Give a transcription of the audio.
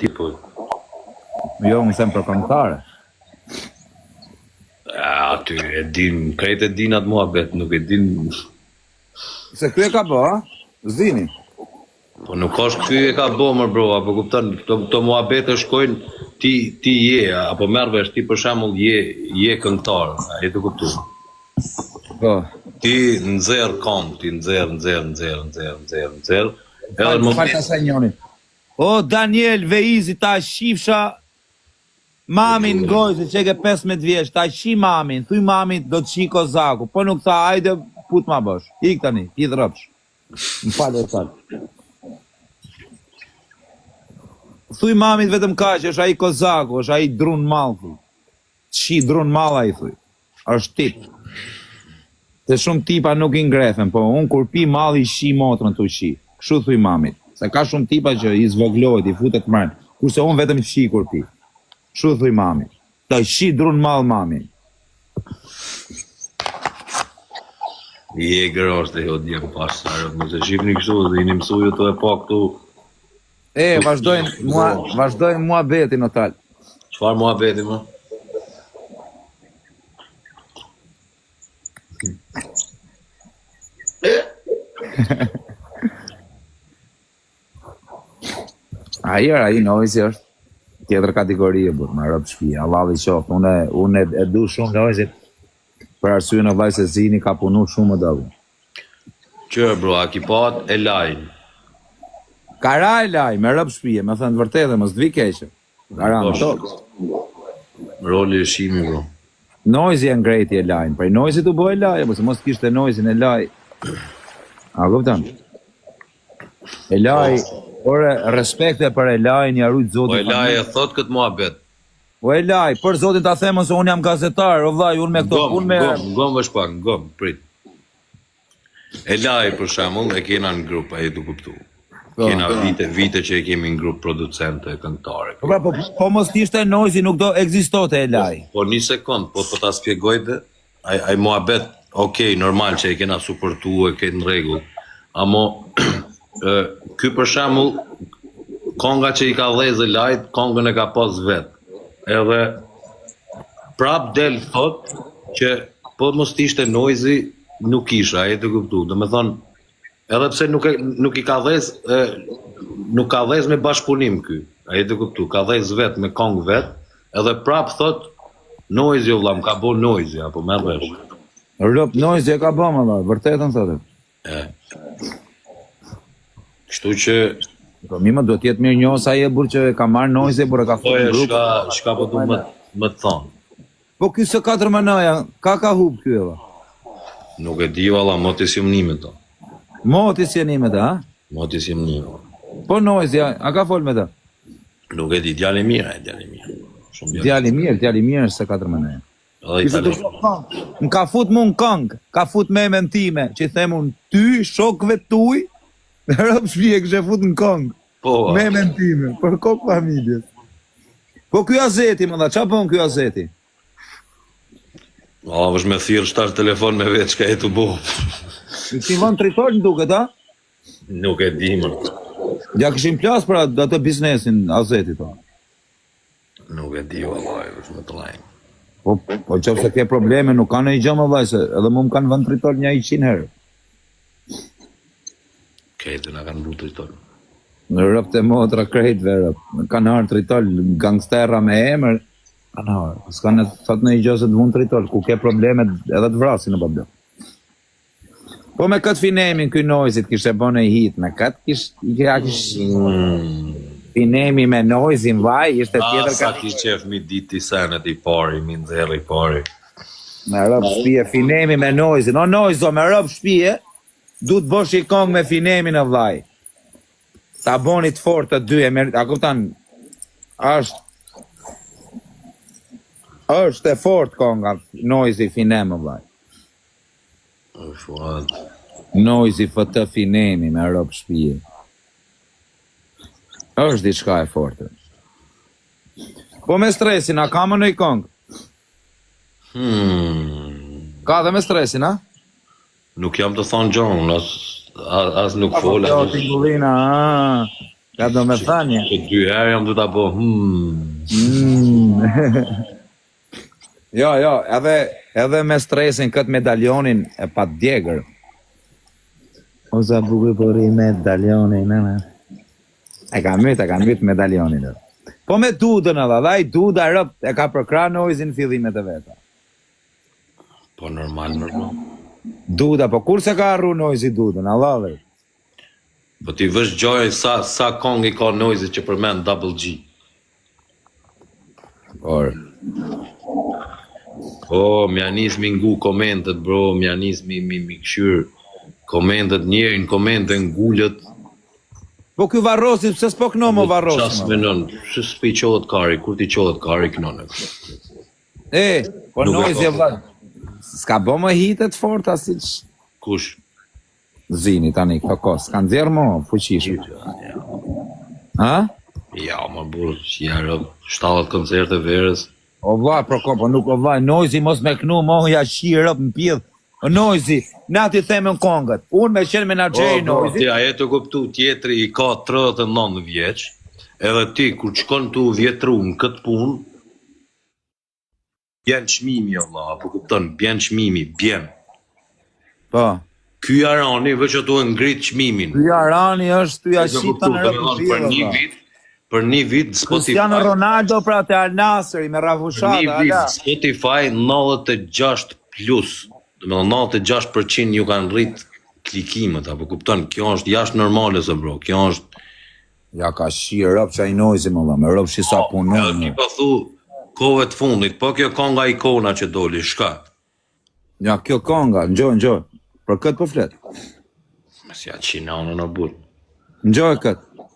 di po. Jo, unë them për këngëtare. Aty e din, krejt e din atë muhabet, nuk e din. Se ky e ka bë, a? Zini. Po nuk është ky e ka bo mër bro, apo kupton, këto këto muhabete shkojnë ti ti je, apo merr vesh ti për shembull je je këngëtar, a je tu kuptu. Po. Ti nxjerr kong, ti nxjerr, nxjerr, nxjerr, nxjerr, nxjerr, nxjerr. Edhe më fal ta njoni. O Daniel Veizi ta shifsha mamin në gojë se që ke 15 vjeç, ta shi mamin, thuj mamit do të shi Kozaku, po nuk tha hajde put ma bësh. Ik tani, ti rrofsh. Më fal, e fal. Thuj mamit vetëm kaq, është ai Kozaku, është ai drun mall, thuj. Shi drun mall ai thuj. Është tip. Se shumë tipa nuk i ngrefen, po unë kur pi mall i shi motrën tu shi. Kështu thuj mamit. Se ka shumë tipa që i zvoglohet, i futet mren. Kurse unë vetëm shi kur pi. Kështu thuj mamit. Ta shi drun mall mamin. I egër është e jo djem pas, mos e shifni kështu dhe jeni mësu ju të e pa këtu. E, vazhdojmë mua, vazhdojmë muhabetin o Tal. Çfarë muhabeti më? Ai era, ai Noizi është tjetër kategori e burrë, me rob shpia, Allahu i qoftë, unë, unë e, e du shumë Noizin, për arsyen o vllai se Zini ka punu shumë më dallë. Qe bro, a ki pat e lajnë? Ka ra e laj, me rob shpia, me thënë të vërtetën, mos të vi keqe. Ka ra në tokë. Roli e shimi, bro. Noizi e ngrejti e lajnë, prej Noizit u bo e laj, apo se mos kishte Noizin e laj. A kupton? Elaj, ore, respekte për Elajn, ja rujt zoti. Po Elaj e thot këtë muhabet. Po Elaj, për zotin ta them se unë jam gazetar, o vllai, unë me këto punë me Ngom, ngom veç pak, ngom, prit. Elaj për shembull e kena në grup, a je tu kuptu. Po, kena po. vite, vite që e kemi në grup producentë e këngëtare. Po pra, po, po mos të ishte Noizi nuk do ekzistonte Elaj. Po, po një sekond, po po ta spjegoj dhe Ai ai muhabet, ok, normal që e kena suportu e krejt në rregull. Amo ë ky për shembull konga që i ka dhezë Elajt, kongën e ka pas vet. Edhe prap del thot që po mos të ishte Noizi nuk isha, a je tu kuptu. Domethënë Edhe pse nuk e nuk i ka dhez e, nuk ka dhez me bashkëpunim ky. A je tu kuptu, ka dhez vet me kong vet, edhe prap thot Noizi o vlla, më ka bo Noizi apo merr vesh. Rop Noizi e ka bë më valla, vërtetën thotë. E. Kështu që Po mi më duhet të jetë mirënjohës ai e burrë që e ka marrë Noizi e burrë e ka po futur në grup. Çka çka po du më më të thonë. Po ky S 4 MN-ja, ka ka hup ky edhe. Nuk e di valla, moti s'jom ni me to. Moti s'je ni me të, ha? Moti s'jom ni. Po Noizi, a, a ka fol me të? Nuk e di, djalë i mirë, ai djalë i mirë. Shumë djalë. Djalë i mirë, djalë i mirë S 4 MN-ja. Edhe i talent. Më ka fut mu në këngë, ka fut memen time, që i them unë ty, shokëve tuj, dhe rob shpije kishe fut në këngë. Po. Memen time, për kokë familjes. Po ky Azeti, më dha, ça bën ky Azeti? A, veç me thirrë shtash telefon me vetë çka je tu bo. I kishin vënë tritol në duket, a? Nuk e di, më. Ja kishin plas për atë, atë biznesin Azetit, o. Nuk e di, vallai, veç me të lajmë. Po, po qoftë se ke probleme, nuk ka ndonjë gjë më vllai, se edhe mu më kanë vënë tritol një 100 herë. Krejt na kanë vënë tritol. Në robt e motra krejt ve rob. Kanë harë tritol, gangstera me emër, kanë harë. S'ka në thot ndonjë gjë se të vunë tritol, ku ke probleme edhe të vrasin në problem. Po me këtë Finemin ky Noizit kishte bën një hit, me këtë kish, i kja kish mm. Finemi me Noizin vaj, ishte tjetër ka. Sa ki qef mi ditë ti senet i pari, mi nxjerr i pari. Me rob shpije, Finemi me Noizin, o Noizo, me rob shpije, Du të bësh një kongë me Finemin o vllai. Ta boni të fortë të dy e mer, a kupton? Është është e fortë konga Noizi Finem o vllai. Fuat. Noizi FT Finemi me rob shpije. Është diçka e fortë. Po me stresin, a ka më ndonjë kongë? Hmm. Ka dhe me stresin, a? Nuk jam tu thonë gjo, unë as, as, as nuk fola. Jo, tingullina, a. Ka do me thënë. Që dy herë jam du ta bo, hmm. Mm. jo, jo, edhe, edhe me stresin këtë medaljonin e pa djegër. O sa bukur po rri medaljonin, na na. E ka myt, e ka myt medaljonin. Po me Dudën edhe, dhe ai Duda rëp, e ka përkrah Noizin fillimet e veta. Po normal, normal. Duda, po kur se ka harru Noizi Dudën, Allah dhe. Po ti vësh gjoj sa sa kongë i ka Noizi që përmend Double G. Por. Po, m'ja nis mi ngu komentet, bro, m'ja nis mi, mi, mi këshyr komentet njeri në komente ngulët. Po ky varrosi, pse s'po kno mo varrosi? Qa s'menon, pse s'po i qohet kari, kur t'i qohet kari knon. E, po Noizi e vlla. S'ka bo më hite të forta siç Kush? Zini tani këto kohë, s'ka nxjerr më fuqishëm. Ha? Ja, më burr, që ja rob, 70 koncerte verës. O vlla, pro ko, po nuk o vlla, Noizi mos me knu mo ja shi rob në pjell. O Noizi, na ti them në kongët. Unë me qenë menaxheri O, bro, Noizi. ti a je të kuptu tjetri i ka 39 vjeç, edhe ti kur shkon tu vjetru në këtë punë, Bjen çmimi o vlla, apo kupton, bjen çmimi, bjen. Po. Ky Arani veç ato e ngrit çmimin. Ky Arani është ty ja shita në rëpë për një vit, për një vit Spotify. Cristiano Ronaldo pra te Al Nassri me rrafushata, Një vit Spotify 96 plus, domethënë 96% ju kanë rrit klikimet, apo kupton, kjo është jashtë normale se bro, kjo është Ja ka shi rob qaj Noizi më valla, me rob shi sa po, punon. Edhe ti po thu kohëve të fundit, po kjo konga ikona që doli, shka? Ja kjo konga, ngjo, ngjo. Për këtë po flet. Mos ja qinanën o burr. Ngjo e këtë.